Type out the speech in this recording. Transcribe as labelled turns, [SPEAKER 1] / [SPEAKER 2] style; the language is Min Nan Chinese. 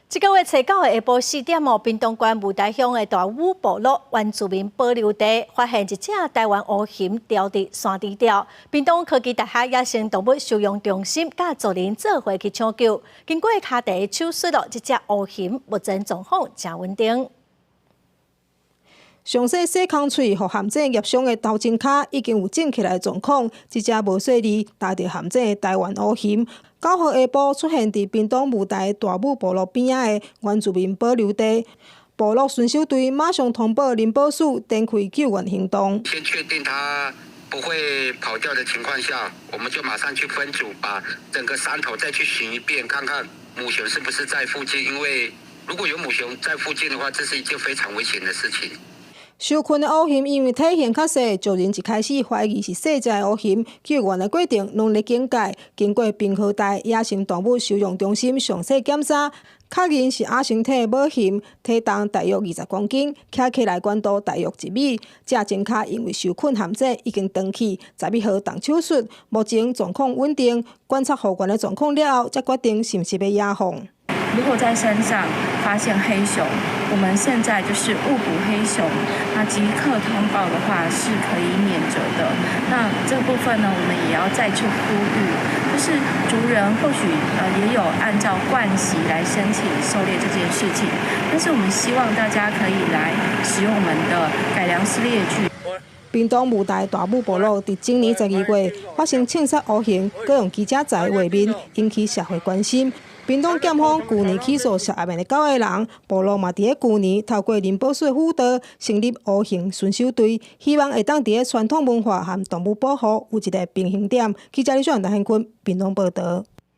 [SPEAKER 1] 這个月初九的下晡4點哦，屏東縣霧台鄉的大武部落原住民保留地發現一隻台灣烏熊牢佇山豬吊。屏東科技大學野生動物收容中心佮族人做伙去搶救，經過跤蹄手術咯，這隻烏熊目前狀況誠穩定。
[SPEAKER 2] 上細細空喙，予陷阱夾傷的頭前跤已經有腫起來的狀況。這隻無細膩踏著陷阱的台灣烏熊，9號下晡出現佇屏東霧台大武部落邊仔的原住民保留地，部落巡守隊馬上通報林保署，展開救援行動。
[SPEAKER 3] 先確定它不會跑掉的情況下，我們就馬上去分組，把整個山頭再去巡一遍，看看母熊是不是在附近。因為如果有母熊在附近的話，這是一件非常危險的事情。
[SPEAKER 2] 受困的烏熊因為體型較細，族人一開始懷疑是細隻的烏熊。救援的過程攏咧警戒，經過屏科大野生動物收容中心詳細檢查，確認是亞成體的母熊，體重大約20公斤，徛起來懸度大約1米。這前跤因為受困陷阱已經斷去，11號動手術，目前狀況穩定。觀察復原的狀況了後，才決定是毋是欲野放。
[SPEAKER 4] 如果在山上發現黑熊，我們現在就是誤捕黑熊，那即刻通報的話是可以免責的。那這部分呢，我們也要再次呼籲，就是族人或許也有按照慣習來申請狩獵這件事情，但是我們希望大家可以來使用我們的改良式獵具。
[SPEAKER 2] 屏東霧台大武部落佇今年12月發生衝殺烏熊，閣用記者載畫面引起社會關心。屏東檢方舊年起訴涉案的九个人，部落嘛佇咧舊年透過林保署的輔導，成立烏熊巡守隊，希望會當佇咧傳統文化和動物保護有一個平衡點。記者李小瑩、陳坤屏東報導。